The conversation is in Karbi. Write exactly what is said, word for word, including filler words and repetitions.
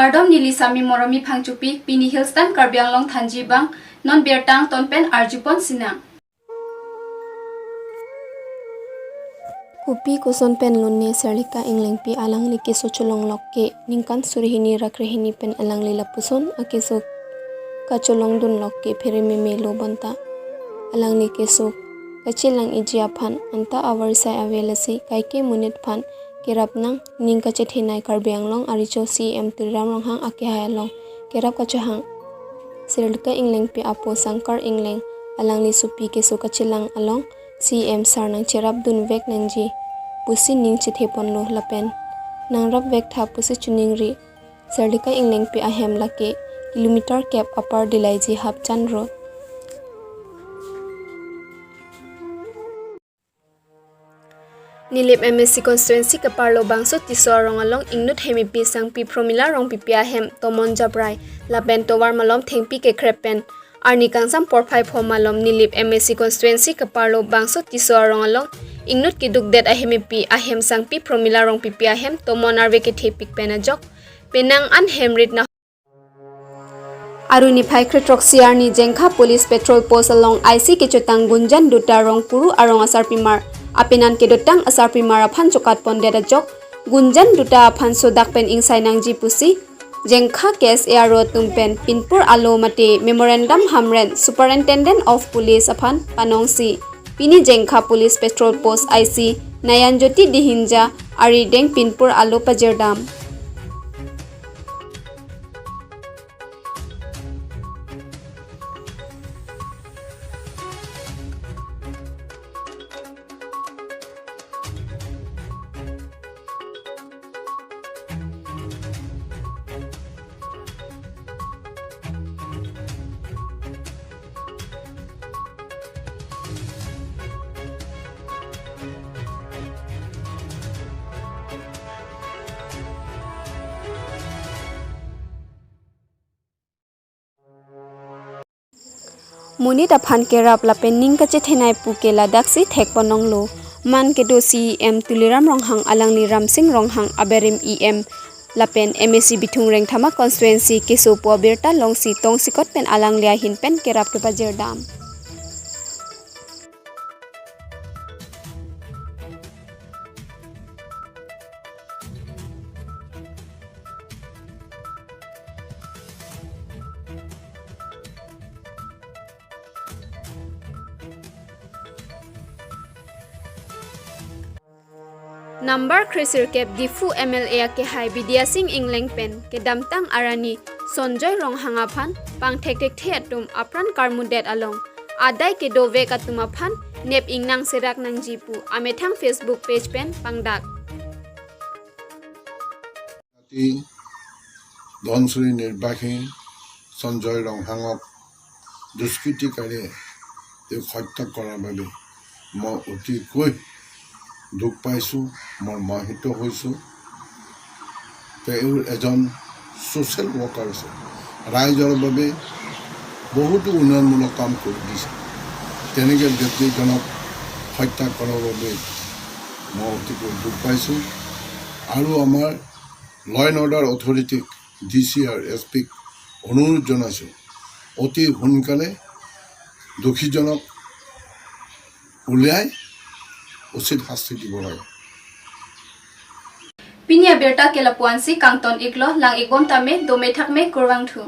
Kardom, neli Sami Moromi Phangchopi, pini Hills Time Karbi Anglong thanji abang, non birta angton pen arjupon sinang. Kopi koson pen lone Serlika Englengpi alangli keso cholonglok ke ningkan suri hini ra krehini pen alangli lapuson akeso kacholongdunlok ke phere meme lo bonta alangli keso kachelang-iji aphan anta avarsai ave, lasi kaike monit aphan kerap nangning kachethenei Karbi Anglong arecho C E M Tuliram Ronghang akehai along kerap kachohang Serlika Englengpi apo Sangkar Engleng alangli sopi keso kachelang along C E M sir nangcherapdunvek nangji pusi ning chetheponlo lapen nangrapvek tha pusi choningri. Serlika Englengpi ahem lake kilometer kep apar Dilaiji Hapchan Road. Nilip M A C constituency keparlo bangso Tisso arong along ingnut hemipi Sangpi Promila Rongpipi ahem tomon japrai lapen tovar malom thengpi kekrep pen arni kangsam porphai pho malom Nilip M A C constituency keparlo bangso Tisso arong along ingnut kedukdet ahemipi ahem Sangpi Promila Rongpipi ahem tomon arve kethepik pen ajok penang an hem rit na. Aru niphai kre throksi arni Jengkha Police Patrol Post along I C kechotang Gunjan Dutta Rongpuru arong asarpimar apenan kedotang asarpimar aphan chokatpondet ajok Gunjan Dutta aphan sodak pen ingsai nangji pusi Jengkha K S A R O atum pen pinpur alo mate memorandum hamren Superintendent of Police aphan panongsi pini Jengkha Police Patrol Post I C Nayan Jyoti Dihinja arideng pinpur alo pajirdam. Monit aphan kerap lapen ning kachethenei pu ke ladaksi thekponlonglo. Man kedo C E M Tuliram Ronghang alangli Ramsing Ronghang aberim E M lapen M A C Bithung Rengthama constituency keso pu abirta longsi tongsekot pen alangli ahin pen kerap kepajirdam. Number kre sirkep Diphu M L A akehai Bidya Sing Engleng pen kedamtang arani Sonjoy Ronghang aphan pangthekthekthe atum apran karmudet along adai kedovek atum aphan nep ingnang serak nangji pu amethang Facebook page pen pangdak. জাতি ধনশিৰি নিৰ্বাসী সঞ্জয় ৰংহাঙক দুষ্কৃতিকাৰীয়ে তেওঁক হত্যা কৰাৰ বাবে মই অতিকৈ দুখ পাইছোঁ, মৰ্মাহত হৈছোঁ। তেওঁ এজন ছ'চিয়েল ৱৰ্কাৰ আছে, ৰাইজৰ বাবে বহুতো উন্নয়নমূলক কাম কৰি দিছে। তেনেকে ব্যক্তিজনক হত্যা কৰাৰ বাবে মই অতিকৈ দুখ পাইছোঁ আৰু আমাৰ ল এণ্ড অৰ্ডাৰ অথৰিটিক, ডি চি আৰু এছ পিক অনুৰোধ জনাইছোঁ, অতি সোনকালে দোষীজনক উলিয়াই উচিত শাস্তি দিব লাগে। Pini abirta ke lapu-ansi, kangton iklo, lang-ikbom tame, dome thakme, kurvangthu.